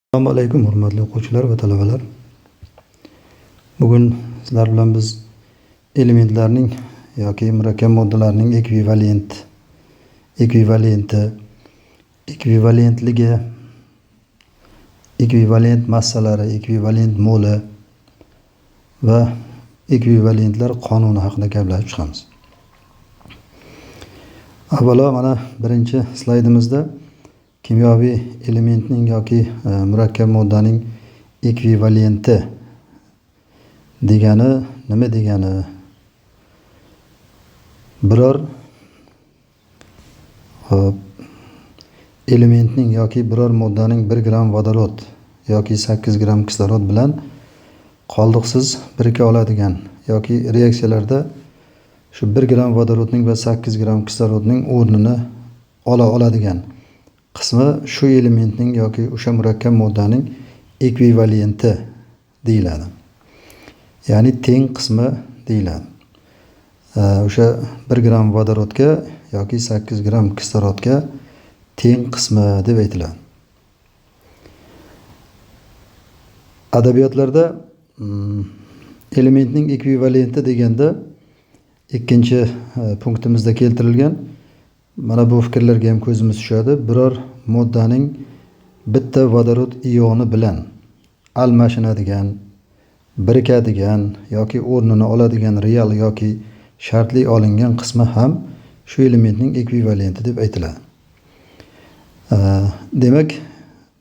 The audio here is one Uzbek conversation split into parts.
Assalomu alaykum, hurmatli o'quvchilar va talabalar. Bugun sizlar bilan biz elementlarning yoki murakkab moddalarning ekvivalenti, ekvivalentligi, ekvivalent massalari, ekvivalent moli va ekvivalentlar qonuni haqida gaplashib chiqamiz. Avvalo mana birinchi slaydimizda kimyoviy elementning yoki murakkab moddaning ekvivalenti degani nima degani, biror elementning yoki biror moddaning 1 gramm vodorod yoki 8 gramm kislorod bilan qoldiqsiz birika oladigan yoki reaksiyalarda shu 1 gramm vodorodning va 8 gramm kislorodning o'rnini ola oladigan qismi shu elementning yoki o'sha murakkab moddaning ekvivalenti deyiladi. Ya'ni teng qismi deyiladi. O'sha 1 gramm vodorodga yoki 8 gramm kislorodga teng qismi deb aytiladi. Adabiyotlarda elementning ekvivalenti deganda ikkinchi punktimizda keltirilgan mana bu fikrlarga ham ko'zimiz tushadi. Biror moddaning bitta vodorod ioni bilan almashinadigan, birikadigan yoki o'rnini oladigan real yoki shartli olingan qismi ham shu elementning ekvivalenti deb aytiladi. Demak,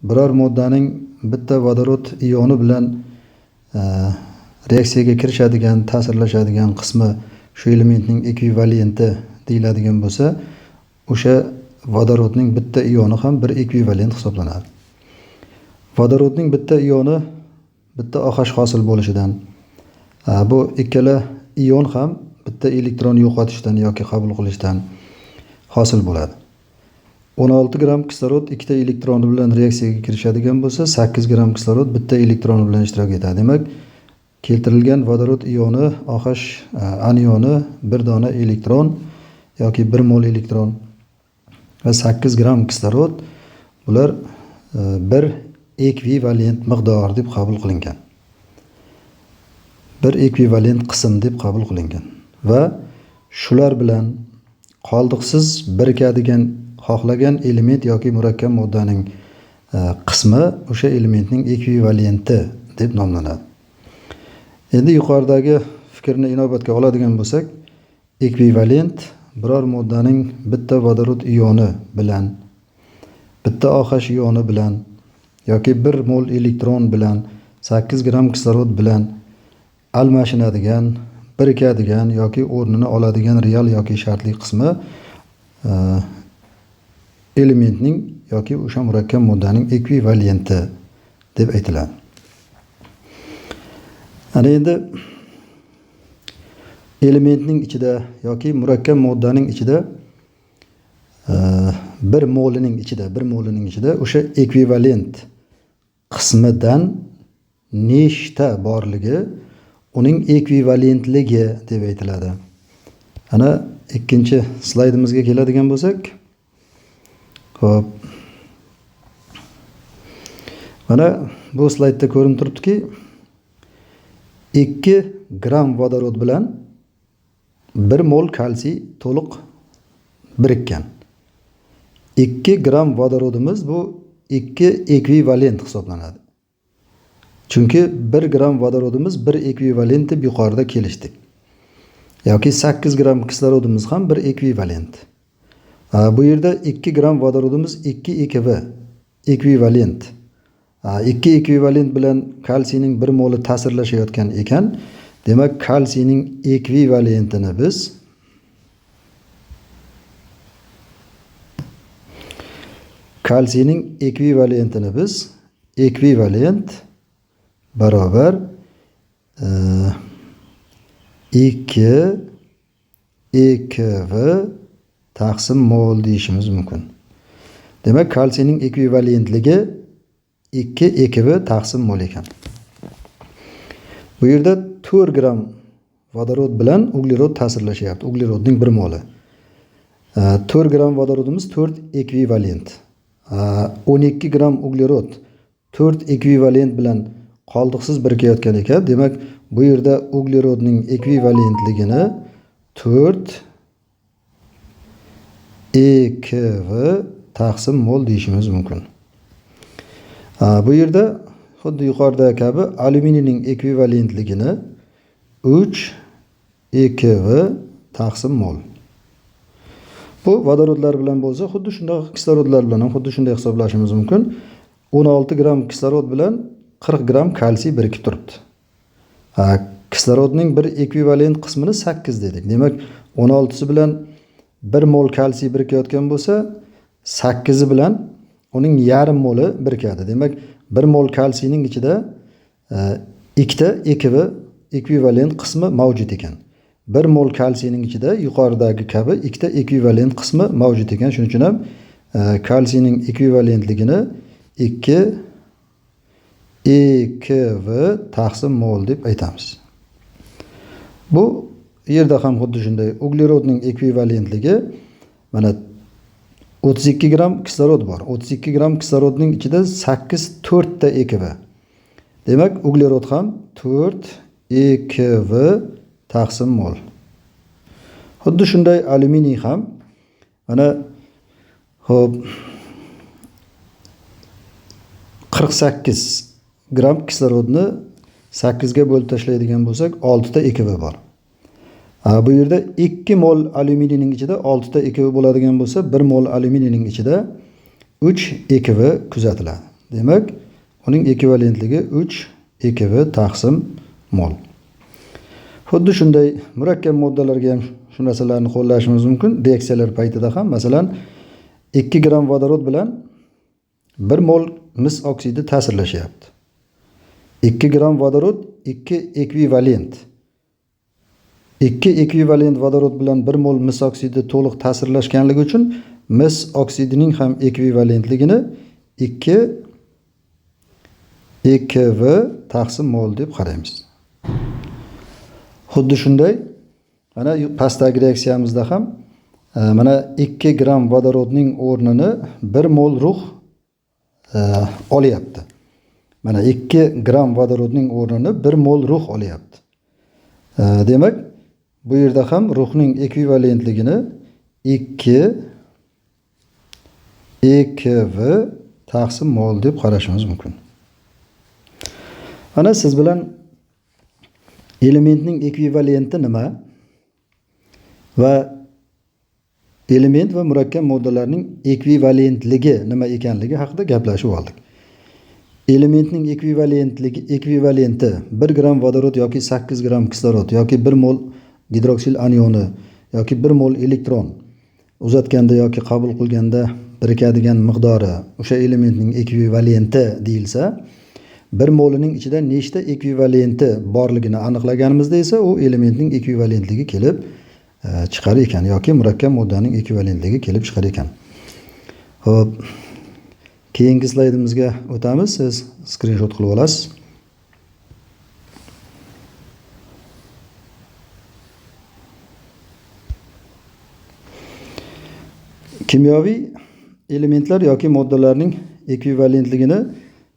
biror moddaning bitta vodorod ioni bilan reaksiyaga kirishadigan, ta'sirlashadigan qismi shu elementning ekvivalenti deyiladigan bo'lsa, o'sha vodorodning bitta ioni ham bir ekvivalent hisoblanadi. Vodorodning bitta ioni bitta OH hosil bo'lishidan, bu ikkala ion ham bitta elektron yo'qotishdan yoki qabul qilishdan hosil bo'ladi. 16 gramm kislorod ikkita elektroni bilan reaksiyaga kirishadigan bo'lsa, 8 gramm kislorod bitta elektroni bilan ishtirok etadi. Demak, keltirilgan vodorod ioni OH anioni bir dona elektron yoki 1 mol elektron va 8 gramm kislorod bular bir ekvivalent miqdor deb qabul qilingan. Bir ekvivalent qism deb qabul qilingan va shular bilan qoldiqsiz birikadigan xohlagan element yoki murakkab moddaning qismi o'sha elementning ekvivalenti deb nomlanadi. Endi yuqoridagi fikrni inobatga oladigan bo'lsak, ekvivalent biror moddaning bitta vodorod ioni bilan, bitta OH ioni bilan yoki 1 mol elektron bilan 8 gramm kislorod bilan almashinadigan, birikadigan yoki o'rnini oladigan real yoki shartli qismi elementning yoki o'sha murakkab moddaning ekvivalenti deb aytiladi. Ana endi elementning ichida yoki murakkab moddaning ichida bir molining ichida o'sha ekvivalent qismidan nechta borligi uning ekvivalentligi deb aytiladi. Ana ikkinchi slaydimizga keladigan bo'lsak, xo'p. Mana bu slaydda ko'rinib turibdiki, 2 gramm vodorod bilan 1 mol kalsiy to'liq birikkan. 2 gramm vodorodimiz bu 2 ekvivalent hisoblanadi. Chunki 1 gramm vodorodimiz 1 ekvivalent deb yuqorida kelishdik. Yoki 8 gramm kislorodimiz ham 1 ekvivalent. Bu yerda 2 gramm vodorodimiz 2 ekv ekvivalent. 2 ekvivalent bilan kalsiyning 1 moli ta'sirlashayotgan ekan. Demak, kalsiyning ekvivalentini biz ekvivalent barobar 2 ekv taqsim mol deyishimiz mumkin. Demak, kalsiyning ekvivalentligi 2 ekv taqsim mol ekan. Bu yerda 4 gramm vodorod bilan uglerod ta'sirlashyapti. Uglerodning 1 moli. 4 gramm vodorodimiz 4 ekvivalent. 12 gramm uglerod 4 ekvivalent bilan qoldiqsiz birikayotgan ekan. Demak, bu yerda uglerodning ekvivalentligini 4 EKV taqsim mol deyishimiz mumkin. Bu yerda xuddi yuqoridagi kabi alyuminiyning ekvivalentligini 3 EKV taqsim mol. Bu vodorodlar bilan bo'lsa, xuddi shunday kislorodlar bilan ham xuddi shunday hisoblashimiz mumkin. 16 gram kislorod bilan 40 gram kalsiy birikib turibdi. Kislorodning bir ekvivalent qismini 8 dedik. Demak, 16si bilan 1 mol kalsiy birikayotgan bo'lsa, 8i bilan uning yarim moli birikadi. Demak, 1 mol kalsiyning ichida ikkita ekvivalent qismi mavjud ekan. 1 mol kalsiyning ichida yuqoridagi kabi ikkita ekvivalent qismi mavjud ekan. Shuning uchun ham kalsiyning ekvivalentligini 2 EKV taqsim mol deb aytamiz. Bu yerda ham xuddi shunday uglerodning ekvivalentligi mana 32 gram kislorod bor. 32 gram kislorodning ichida 8 4 ta EKV. Demak, uglerod ham 4 EKV taqsim mol. Xuddi shunday alyuminiy ham mana xo'p 48 gram kislorodni 8 ga bo'lib tashlaydigan bo'lsak, 6 ta EKV bor. Bu yerda 2 mol alyuminiyning ichida 6 ta EKV bo'ladigan bo'lsa, 1 mol alyuminiyning ichida 3 EKV kuzatiladi. Demak, uning ekvivalentligi 3 EKV taqsim mol. Xuddi shunday murakkab moddalarga ham shu narsalarni qo'llashimiz mumkin. Reaksiyalar paytida ham, masalan, 2 gram vodorod bilan 1 mol mis oksidi ta'sirlashyapti. 2 gram vodorod 2 ekvivalent. 2 ekvivalent vodorod bilan 1 mol mis oksidi to'liq ta'sirlashganligi uchun mis oksidining ham ekvivalentligini 2 EKV taqsim mol deb qaraymiz. Xuddi shunday mana pastdagi reaksiyamizda ham mana 2 gram vodorodning o'rnini 1 mol rux olyapti. Mana 2 gram vodorodning o'rnini 1 mol rux olyapti. Demak, bu yerda ham ruhning ekvivalentligini 2 EKV taqsim mol deb qarashimiz mumkin. Mana siz bilan elementning ekvivalenti nima va element va murakkab moddalarning ekvivalentligi nima ekanligi haqida gaplashib oldik. Elementning ekvivalenti 1 gram vodorod yoki 8 gram kislorod yoki 1 mol gidroksil anioni yoki 1 mol elektron uzatganda yoki qabul qilganda birikadigan miqdori o'sha elementning ekvivalenti deyilsa, 1 molining ichida nechta ekvivalenti borligini aniqlaganimizda esa u elementning ekvivalentligi kelib chiqar ekan yoki murakkab moddaning ekvivalentligi kelib chiqar ekan. Xo'p, keyingi slaydimizga o'tamiz. Siz skrinshot qilib olasiz. Kimyoviy elementlar yoki moddalarning ekvivalentligini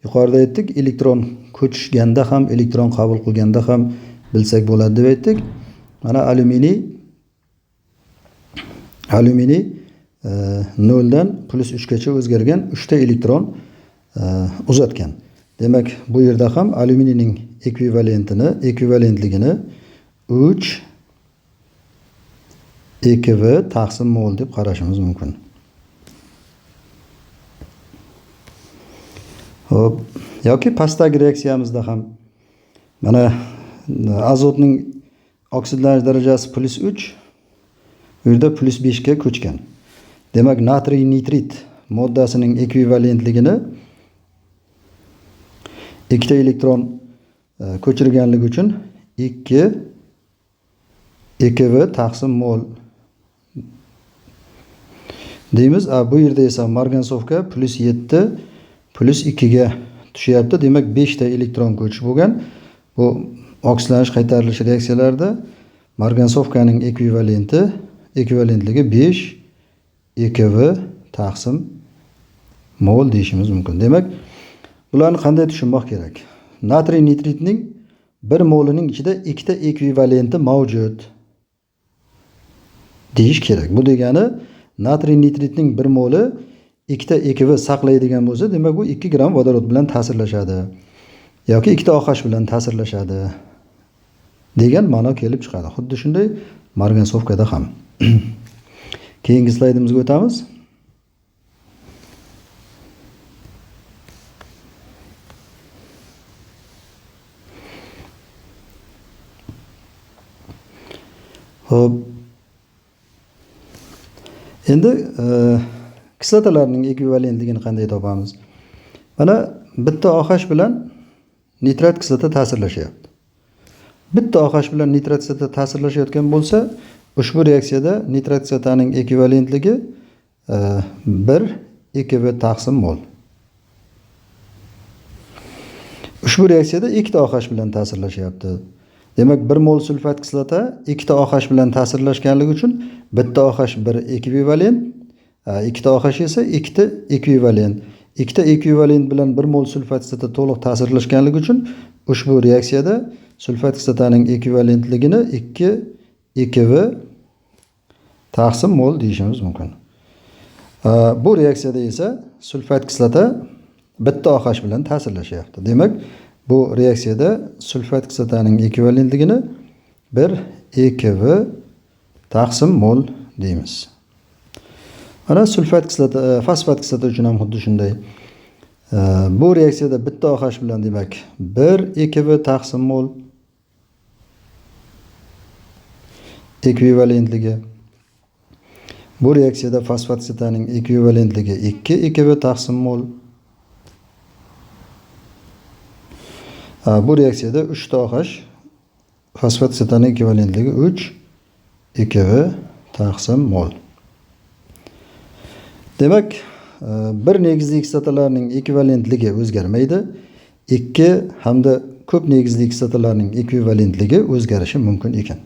yuqorida aytdik, elektron ko'chishganda ham, elektron qabul qilganda ham bilsak bo'ladi deb aytdik. Mana alyuminiy 0 dan +3 gacha o'zgargan 3 ta elektron uzatgan. Demak, bu yerda ham alyuminiyning ekvivalentligini 3 EKV taqsim mol deb qarashimiz mumkin. Xo'p, yoki pastdagi reaksiyamizda ham mana azotning oksidlanish darajasi +3, bu yerda +5 ga ko'chgan. Demak, natriy nitrit moddasining ekvivalentligini ikkita elektron ko'chirganligi uchun 2 EKV taqsim mol deymiz. Bu yerda esa margansovka +7 +2 ga tushyapti. Demak, 5 ta elektron ko'chish bo'lgan. Bu oksidlanish qaytarilish reaksiyalarida margansovkaning ekvivalentligi 5 EKV taqsim mol deyishimiz mumkin. Demak, Bularni qanday tushunmoq kerak? Natriy nitritning 1 molining ichida 2 ta ekvivalenti mavjud deyish kerak. Bu degani natriy nitritning 1 moli 2 ta ekv saqlaydigan bo'lsa, demak u 2 gram vodorod bilan ta'sirlashadi yoki 2 ta OH bilan ta'sirlashadi degan ma'no kelib chiqadi. Xuddi shunday margansovkada ham. Keyingi slaydimizga o'tamiz. Xo'p. Endi kislotalarning ekvivalentligini qanday topamiz? Mana bitta OH bilan nitrat kislota ta'sirlashyapti. Bitta OH bilan nitrat kislota ta'sirlashayotgan bo'lsa, ushbu reaksiyada nitrat kislotaning ekvivalentligi 1 ekv taqsim mol. Ushbu reaksiyada 2 ta OH bilan ta'sirlashyapti. Demak, 1 mol sulfat kislota 2 ta OH bilan ta'sirlashganligi uchun bitta OH 1 ekvivalent, 2 ta OH esa 2 ta ekvivalent. 2 ta ekvivalent bilan 1 mol sulfat kislota to'liq ta'sirlashganligi uchun ushbu reaksiyada sulfat kislotaning ekvivalentligini 2 ekv taqsim mol deyishimiz mumkin. Bu reaksiyada esa sulfat kislota bitta OH bilan ta'sirlashyapti. Demak, bu reaksiyada sulfat kislotaning ekvivalentligini 1 ekv taqsim mol deymiz. Mana sulfat kislota, fosfat kislota uchun ham xuddi shunday. Bu reaksiyada bitta OH bilan demak 1 ekv taqsim mol ekvivalentligi. Bu reaksiyada fosfat kislotaning ekvivalentligi 2 ekv taqsim mol. Bu reaksiyada 3 ta OH fosfat kislotaning ekvivalentligi 3 ekv taqsim mol. Demak, bir negizli kislotalarning ekvivalentligi o'zgarmaydi. 2 hamda ko'p negizli kislotalarning ekvivalentligi o'zgarishi mumkin ekan.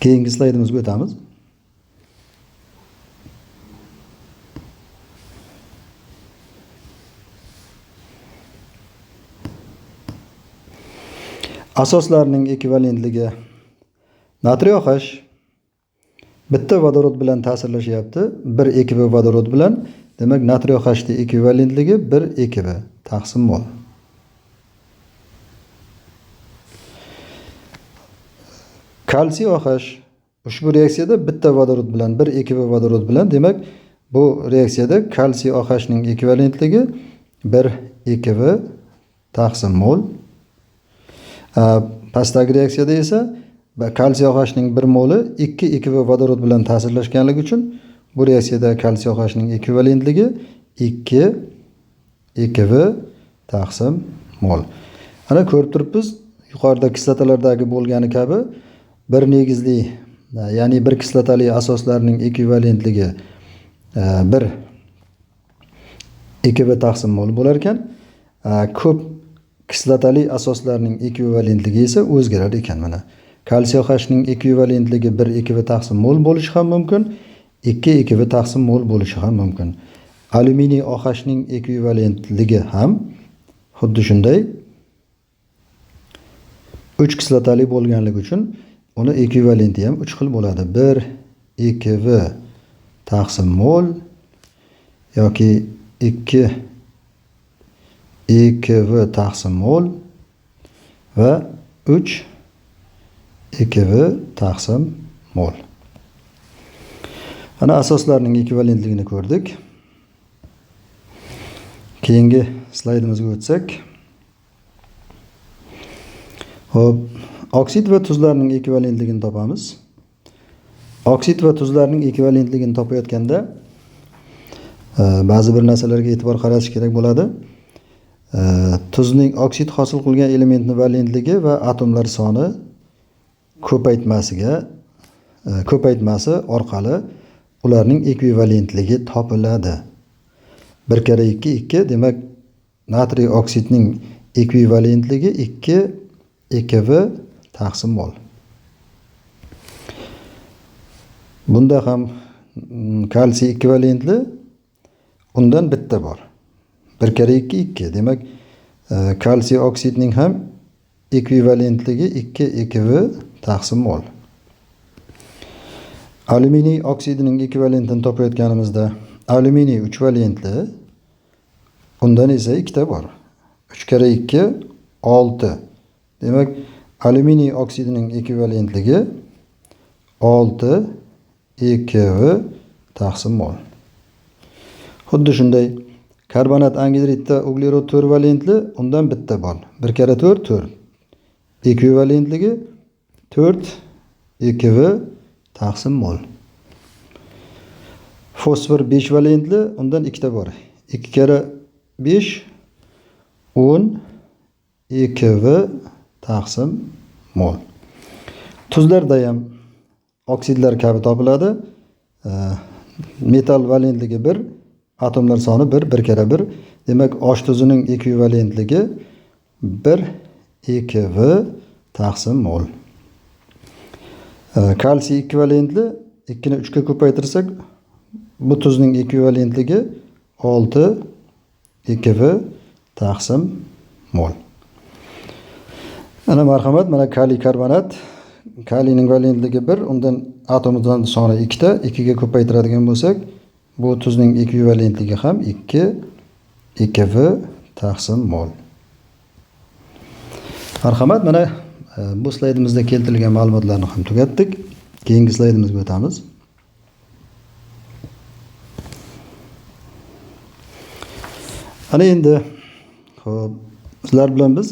Keyingi slaydimizga o'tamiz. Asoslarning ekvivalentligi. Natriy OH bitta vodorod bilan ta'sirlashyapti, 1 ekv vodorod bilan. Demak, natriy OHning ekvivalentligi 1 ekv taqsim mol. Kalsiy OH ushbu reaksiyada bitta vodorod bilan 1 ekv vodorod bilan, demak, bu reaksiyada kalsiy OHning ekvivalentligi 1 ekv taqsim mol. Pastdagi reaksiyada esa kalsiy OHning 1 moli 2 ekv vodorod bilan ta'sirlashganligi uchun bu reaksiyada kalsiy OHning ekvivalentligi 2 ekv taqsim mol. Ana ko'rib turibmiz, yuqorida kislotalardagi bo'lgani kabi bir negizli, ya'ni bir kislotali asoslarning ekvivalentligi 1 ekv taqsim mol bo'lar ekan, ko'p kislotali asoslarning ekvivalentligi esa o'zgarar ekan. Mana kalsiy OHning ekvivalentligi 1 ekv taqsim mol bo'lishi ham mumkin, 2 ekv taqsim mol bo'lishi ham mumkin. Alyuminiy OHning ekvivalentligi ham xuddi shunday 3 kislotali bo'lganligi uchun uni ekvivalenti ham 3 xil bo'ladi. 1 ekv taqsim mol yoki 2 ekv taqsim mol va 3 ekv taqsim mol. Ana asoslarning ekvivalentligini ko'rdik. Keyingi slaydimizga o'tsak. Xo'p, oksid va tuzlarning ekvivalentligini topamiz. Oksid va tuzlarning ekvivalentligini topayotganda ba'zi bir narsalarga e'tibor qaratish kerak bo'ladi. Tuzning oksid hosil qilgan elementning valentligi va atomlar soni ko'paytmasi orqali ularning ekvivalentligi topiladi. 1 kara 2 2, demak natriy oksidning ekvivalentligi 2 ekv taqsim mol. Bunda ham kalsiy ekvivalentli, undan bitta bor. 1 karra 2 2. Demak, kalsiy oksidning ham ekvivalentligi 2 EKV taqsim mol. Alyuminiy oksidining ekvivalentini topayotganimizda alyuminiy 3 valentli, undan esa 2 ta bor. 3 karra 2 6. Demak, alyuminiy oksidining ekvivalentligi 6 EKV taqsim mol. Xuddi shunday karbonat angidridda uglerod 4 valentli, undan bitta bor. 1 karra 4 4. Ekvivalentligi 4 EKV taqsim mol. Fosfor 5 valentli, undan 2 ta bor. 2 karra 5 10 EKV taqsim mol. Tuzlarda ham oksidlar kabi topiladi. Metal valentligi 1, atomlar soni 1, 1 karra 1. Demak, osh tuzining ekvivalentligi 1 EKV taqsim mol. Kalsiy 2 valentli, 2 ni 3 ga ko'paytirsak, bu tuzning ekvivalentligi 6 EKV taqsim mol. Ana marhamat, mana kaliy karbonat. Kaliyning valentligi 1, undan atomidan soni 2 ta, 2 ga ko'paytiradigan bo'lsak, bu tuzning ekvivalentligi ham 2 EKV taqsim mol. Marhamat, mana bu slaydimizda keltirilgan ma'lumotlarni ham tugatdik. Keyingi slaydimizga o'tamiz. Ana endi xo'p, sizlar bilan biz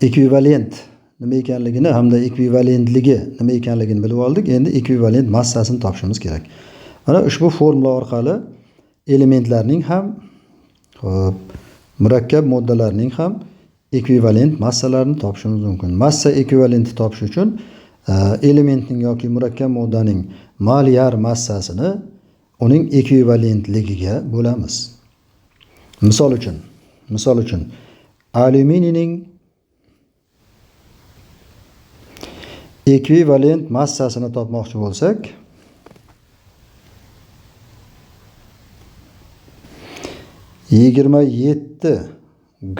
ekvivalent nima ekanligini hamda ekvivalentligi nima ekanligini bilib oldik. Endi ekvivalent massasini topishimiz kerak. Mana ushbu formula orqali elementlarning ham, xo'p, murakkab moddalarning ham ekvivalent massalarini topishimiz mumkin. Massa ekvivalenti topish uchun elementning yoki murakkab moddaning molyar massasini uning ekvivalentligiga bo'lamiz. Misol uchun alyuminiyning ekvivalent massasini topmoqchi bo'lsak, 27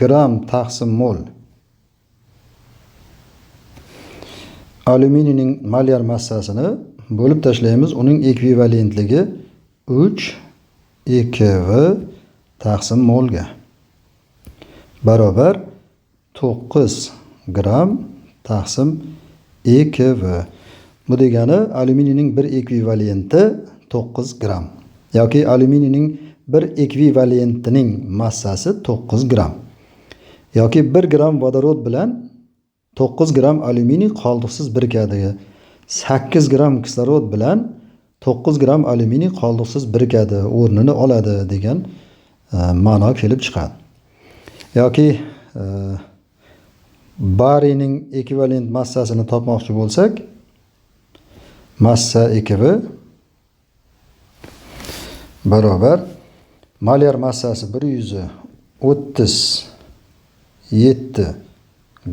gram taqsim mol alyuminiyning molyar massasini bo'lib tashlaymiz. Uning ekvivalentligi 3 EKV taqsim molga barobar 9 gram taqsim EKV. Bu degani alyuminiyning bir ekvivalenti 9 gram yoki alyuminiyning bir ekvivalentining massasi 9 gram yoki 1 gram vodorod bilan 9 gram alyuminiy qoldiqsiz birikadi. 8 gram kislorod bilan 9 gram alyuminiy qoldiqsiz birikadi, o'rnini oladi degan ma'no kelib chiqadi. Yoki bariyning ekvivalent massasini topmoqchi bo'lsak, massa EKV barobar molyar massasi 137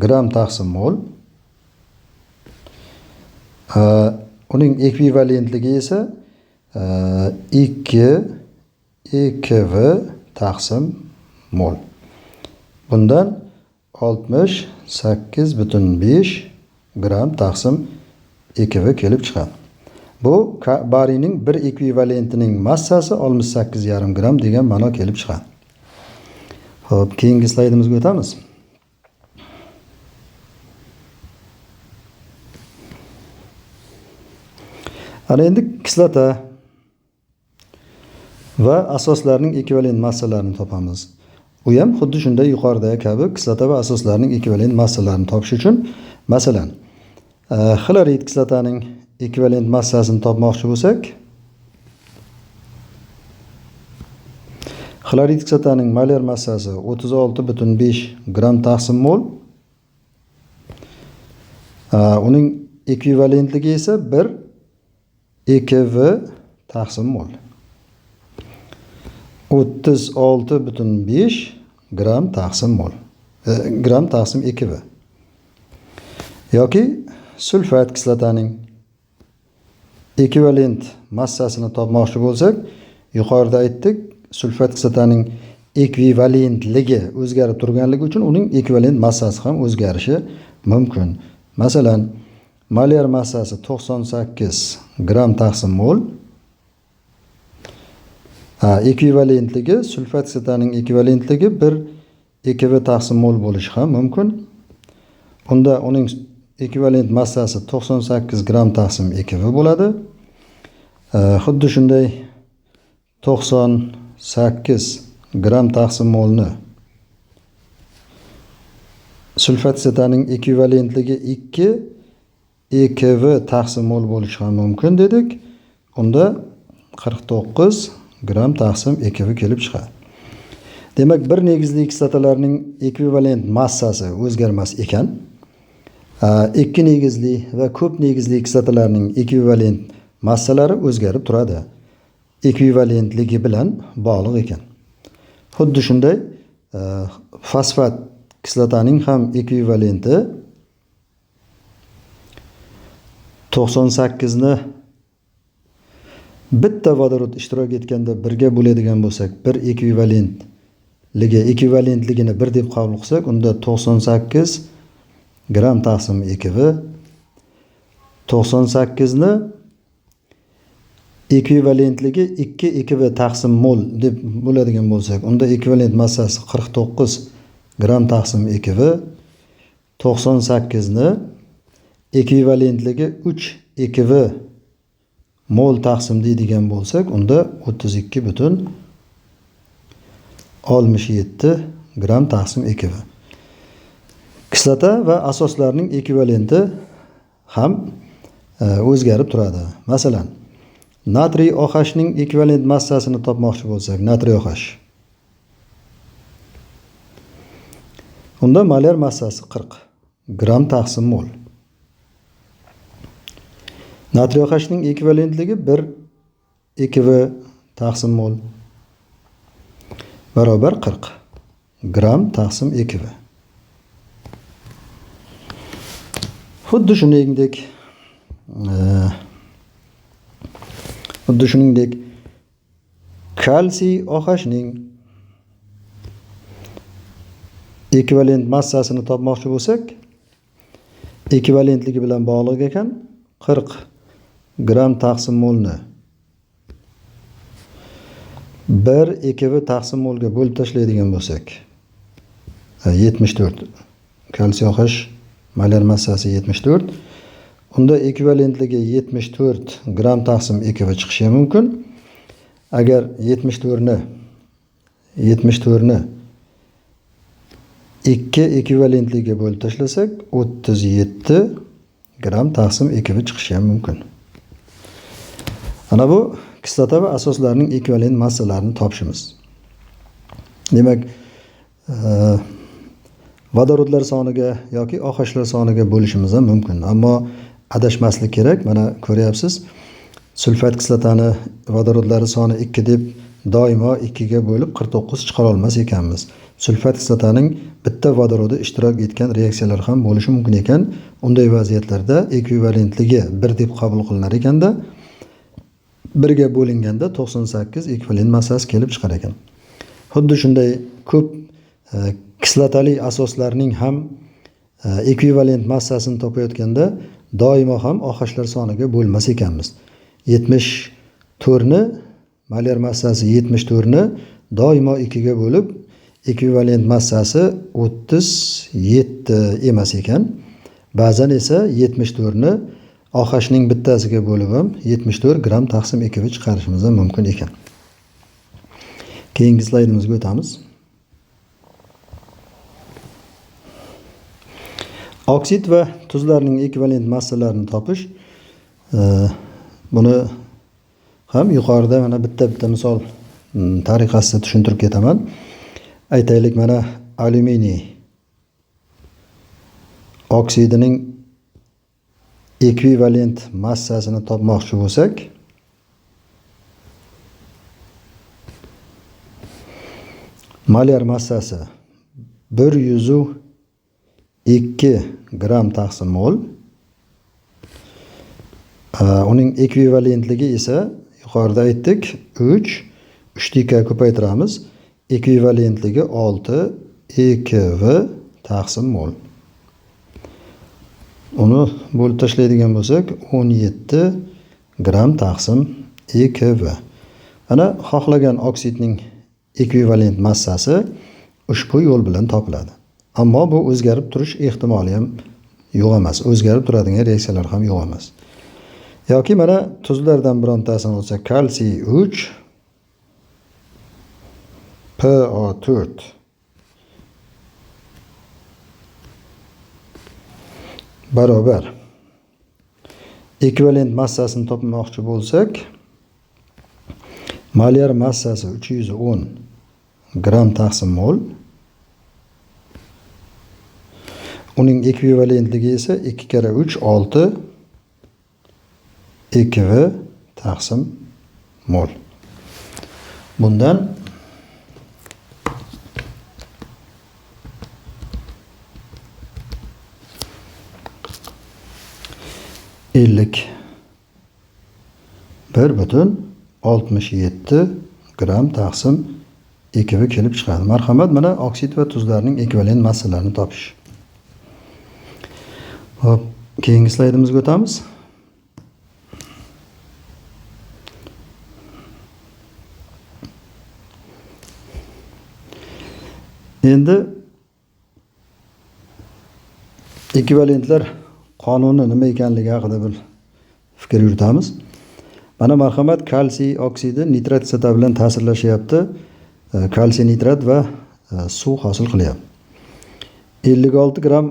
gram taqsim mol. Uning ekvivalentligi esa 2 EKV taqsim mol. Bundan 68,5 gram taqsim EKV kelib chiqadi. Bu bariyning bir ekvivalentining massasi 68,5 gram degan ma'no kelib chiqadi. Xo'p, keyingi slaydimizga o'tamiz. Ana endi kislota va asoslarning ekvivalent massalarini topamiz. U ham xuddi shunday yuqoridagi kabi kislota va asoslarning ekvivalent massalarini topish uchun, masalan, xlorid kislotaning ekvivalent massasini topmoqchi bo'lsak, xlorid kislotaning molyar massasi 36,5 gram taqsim mol. Uning ekvivalentligi esa 1 EKV taqsim mol. 36,5 gram taqsim mol. Gram taqsim EKV. Yoki sulfat kislotaning ekvivalent massasini topmoqchi bo'lsak, yuqorida aytdik, sulfat kislotaning ekvivalentligi o'zgarib turganligi uchun uning ekvivalent massasi ham o'zgarishi mumkin. Masalan, molyar massasi 98 gramm taqsim mol. Ekvivalentligi sulfat kislotaning ekvivalentligi 1 ekv taqsim mol bo'lishi ham mumkin. Unda uning ekvivalent massasi 98 gramm taqsim ekv bo'ladi. Xuddi shunday 98 gramm taqsim molni sulfat kislotaning ekvivalentligi 2 ekv taqsim mol bo'lishi ham mumkin dedik. Unda 49 gramm taqsim ekv kelib chiqadi. Demak, bir negizli kislotalarning ekvivalent massasi o'zgarmas ekan. Ikki negizli va ko'p negizli kislotalarning ekvivalent massalari o'zgarib turadi. Ekvivalentligi bilan bog'liq ekan. Xuddi shunday fosfat kislotaning ham ekvivalenti 98 ni bitta vodorod ishtirok etganda birga bo'ladigan bo'lsak, bir ekvivalentligini 1 deb qabul qilsak, unda 98 gramm taqsim ekv 98 ni ekvivalentligi 2 ekv taqsim mol deb bo'ladigan bo'lsak, unda ekvivalent massasi 49 gramm taqsim ekv 98 ni ekvivalentligi 3 ekv mol taqsim deydigan bo'lsak, unda 32,67 gramm taqsim ekv. Kislota va asoslarning ekvivalenti ham o'zgarib turadi. Masalan, natriy OHning ekvivalent massasini topmoqchi bo'lsak, natriy OH. Unda molyar massasi 40 gramm taqsim mol. Natriy OHning ekvivalentligi 1 ekv taqsim mol barobar 40 gramm taqsim ekv. Xuddi shuningdek kalsiy OHning ekvivalent massasini topmoqchi bo'lsak, ekvivalentligi bilan bog'liq ekan, 40 gramm taqsim molni 1 ekv taqsim molga bo'lib tashlaydigan bo'lsak, 74 kalsiy OH molyar massasi 74, unda ekvivalentligi 74 gramm taqsim ekv chiqishi ham mumkin. Agar 74 ni 2 ekvivalentligiga bo'lib tashlasak, 37 gramm taqsim ekv chiqishi ham mumkin. Ana bu kislota va asoslarning ekvivalent massalarini topishimiz. Demak, vodorodlar soniga yoki OHlar soniga bo'lishimiz ham mumkin. Ammo adashmaslik kerak. Mana ko'ryapsiz, sulfat kislotani vodorodlari soni 2 deb doimo 2 ga bo'lib 49 chiqara olmas ekanmiz. Sulfat kislotaning bitta vodorodi ishtirok etgan reaksiyalar ham bo'lishi mumkin ekan. Unday vaziyatlarda ekvivalentligi 1 deb qabul qilinar ekanda, 1 ga bo'linganda 98 ekvivalent massasi kelib chiqar ekan. Xuddi shunday ko'p kislotali asoslarning ham ekvivalent massasini topayotganda doimo ham OHlar soniga bo'lmas ekanmiz. 74 ni molyar massasi 74 ni doimo 2 ga bo'lib ekvivalent massasi 37 emas ekan. Ba'zan esa 74 ni OHning bittasiga bo'lib ham 74 gramm taqsim ekv chiqarishimiz ham mumkin ekan. Keyingi slaydimizga o'tamiz. Oksid va tuzlarning ekvivalent massalarini topish. Buni ham yuqorida mana bitta-bitta misol tariqasida tushuntirib ketaman. Aytaylik, mana alyuminiy oksidining ekvivalent massasini topmoqchi bo'lsak, molyar massasi 102 gramm taqsim mol. Uning ekvivalentligi esa yuqorida aytdik 3, 3 ga ko'paytiramiz. Ekvivalentligi 6 EKV taqsim mol. Uni bo'lib tashlaydigan bo'lsak 17 gram taqsim EKV. Ana xohlagan oksidning ekvivalent massasi ushbu yo'l bilan topiladi. Ammo bu o'zgarib turish ehtimoli ham yo'q emas. O'zgarib turadigan reaksiyalar ham yo'q emas. Yoki mana tuzlardan birontasini olsak, kalsiy 3 PO4 barobar ekvivalent massasini topmoqchi bo'lsak, molyar massasi 310 gram taqsim mol. Uning ekvivalentligi esa 2 karra 3 6 EKV taqsim mol. Bundan 51,67 gram taqsim EKV kelib chiqadi. Marhamat, mana oksid va tuzlarning ekvivalent massalarini topish. Hop, keyingi slaydimizga o'tamiz. Endi ekvivalentlar qonuni nima ekanligi haqida bir fikr yuritamiz. Mana marhamat, kalsiy oksidi nitrat kislota bilan ta'sirlashyapti. Kalsiy nitrat va suv hosil qilyapti. 56 gram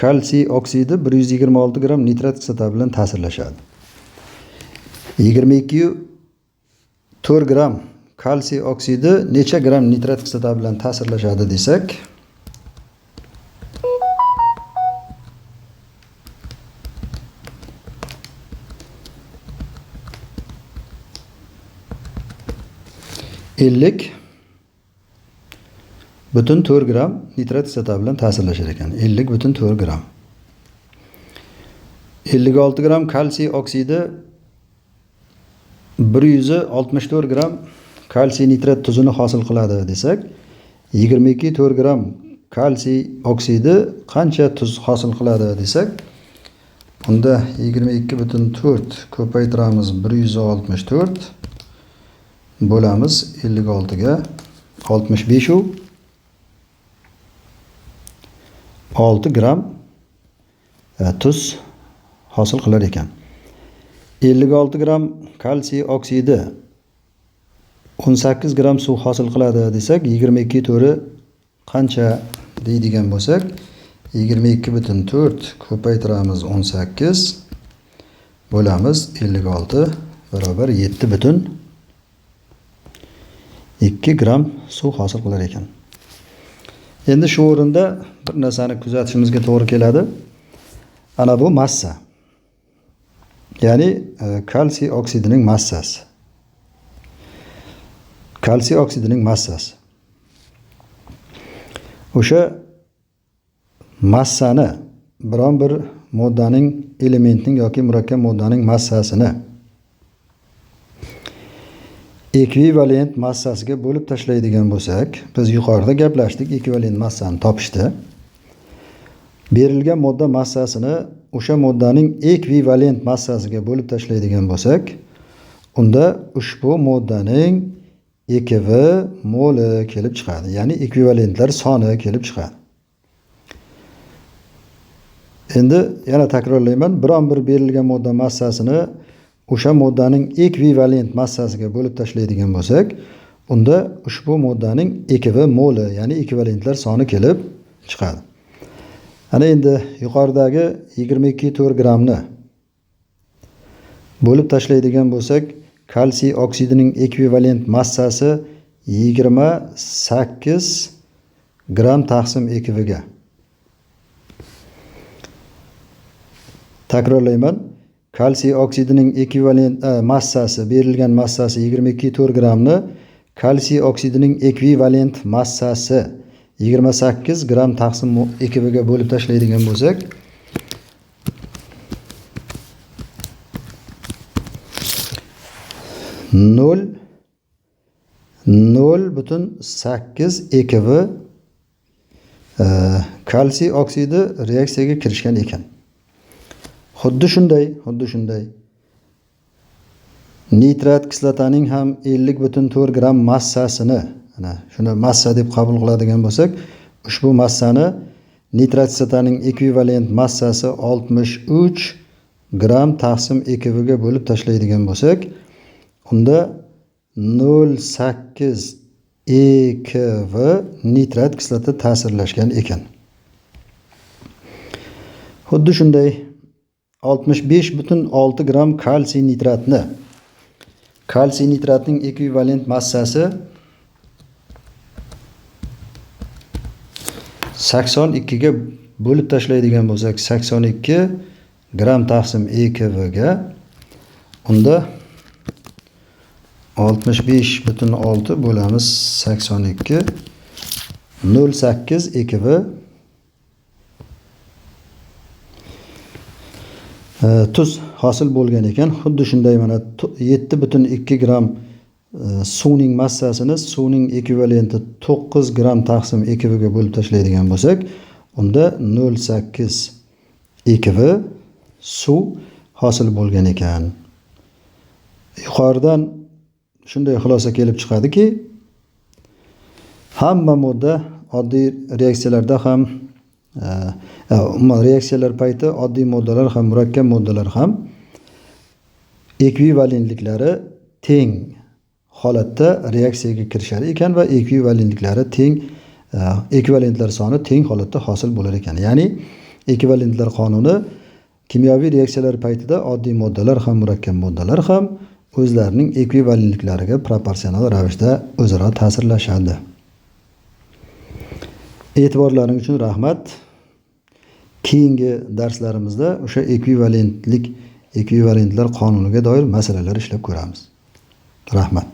kalsiy oksidi 126 gram nitrat kislota bilan ta'sirlashadi. 22,4 gram kalsiy oksidi necha gram nitrat kislota bilan ta'sirlashadi desak, 50,4 gram nitrat kislota bilan ta'sirlashar ekan. 50,4 gram. 56 gram kalsiy oksidi 164 gram kalsiy nitrat tuzini hosil qiladi desak, 22,4 gram kalsiy oksidi qancha tuz hosil qiladi desak, unda 22,4 ko'paytiramiz 164 bo'lamiz 56 ga 65,6 gram tuz hosil qilar ekan. 56 gram kalsiy oksidi 18 gram suv hosil qiladi desak, 22,4 qancha deydigan bo'lsak, 22,4 ko'paytiramiz 18 bo'lamiz 56 barobar 7,2 gram suv hosil qilar ekan. Endi shu o'rinda bir narsani kuzatishimizga to'g'ri keladi. Ana bu massa. Ya'ni kalsiy oksidining massasi. Kalsiy oksidining massasi. O'sha massani biron bir moddaning, elementning yoki murakkab moddaning massasini ekvivalent massasiga bo'lib tashlaydigan bo'lsak, biz yuqorida gaplashdik, ekvivalent massani topishdi. Berilgan modda massasini o'sha moddaning ekvivalent massasiga bo'lib tashlaydigan bo'lsak, unda ushbu moddaning EKV moli kelib chiqadi. Ya'ni ekvivalentlar soni kelib chiqadi. Endi yana takrorlayman, biron bir berilgan modda massasini o'sha moddaning ekvivalent massasiga bo'lib tashlaydigan bo'lsak, unda ushbu moddaning EKV moli, ya'ni ekvivalentlar soni kelib chiqadi. Ana endi yuqoridagi 22,4 gramni bo'lib tashlaydigan bo'lsak, kalsiy oksidining ekvivalent massasi 28 gram taqsim EKVga. Takrorlayman, kalsiy oksidining ekvivalent massasi, berilgan massasi 22,4 gramni kalsiy oksidining ekvivalent massasi 28 gram taqsim EKVga bo'lib tashlaydigan bo'lsak, 0,8 EKV kalsiy oksidi reaksiyaga kirishgan ekan. Xuddi shunday nitrat kislotaning ham 50,4 gramm massasini, ana shuni massa deb qabul qiladigan bo'lsak, ushbu massani nitrat kislotaning ekvivalent massasi 63 gramm taqsim EKV ga bo'lib tashlaydigan bo'lsak, unda 0,8 EKV nitrat kislota ta'sirlashgan ekan. Xuddi shunday 65,6 gramm kalsiy nitratni, kalsiy nitratning ekvivalent massasi 82 ga bo'lib tashlaydigan bo'lsak, 82 gramm taqsim EKV ga, unda 65,6 bo'lamiz 82, 0,8 EKV tuz hosil bo'lgan ekan. Xuddi shunday mana 7,2 gramm suvning massasini suvning ekvivalenti 9 gramm taqsim EKV ga bo'lib tashlaydigan bo'lsak, unda 0,8 EKV suv hosil bo'lgan ekan. Yuqoridan shunday xulosa kelib chiqadiki, hamma modda oddiy reaksiyalarda ham, umuman reaksiyalar payti oddiy moddalar ham, murakkab moddalar ham ekvivalentliklari teng holatda reaksiyaga kirishar ekan va ekvivalentliklari teng, ekvivalentlar soni teng holatda hosil bo'lar ekan. Ya'ni ekvivalentlar qonuni kimyoviy reaksiyalar paytida oddiy moddalar ham, murakkab moddalar ham o'zlarining ekvivalentliklariga proporsional ravishda o'zaro ta'sirlashadi. E'tiborlaring uchun rahmat. Keyingi darslarimizda o'sha ekvivalentlar qonuniga doir masalalar ishlab ko'ramiz. Rahmat.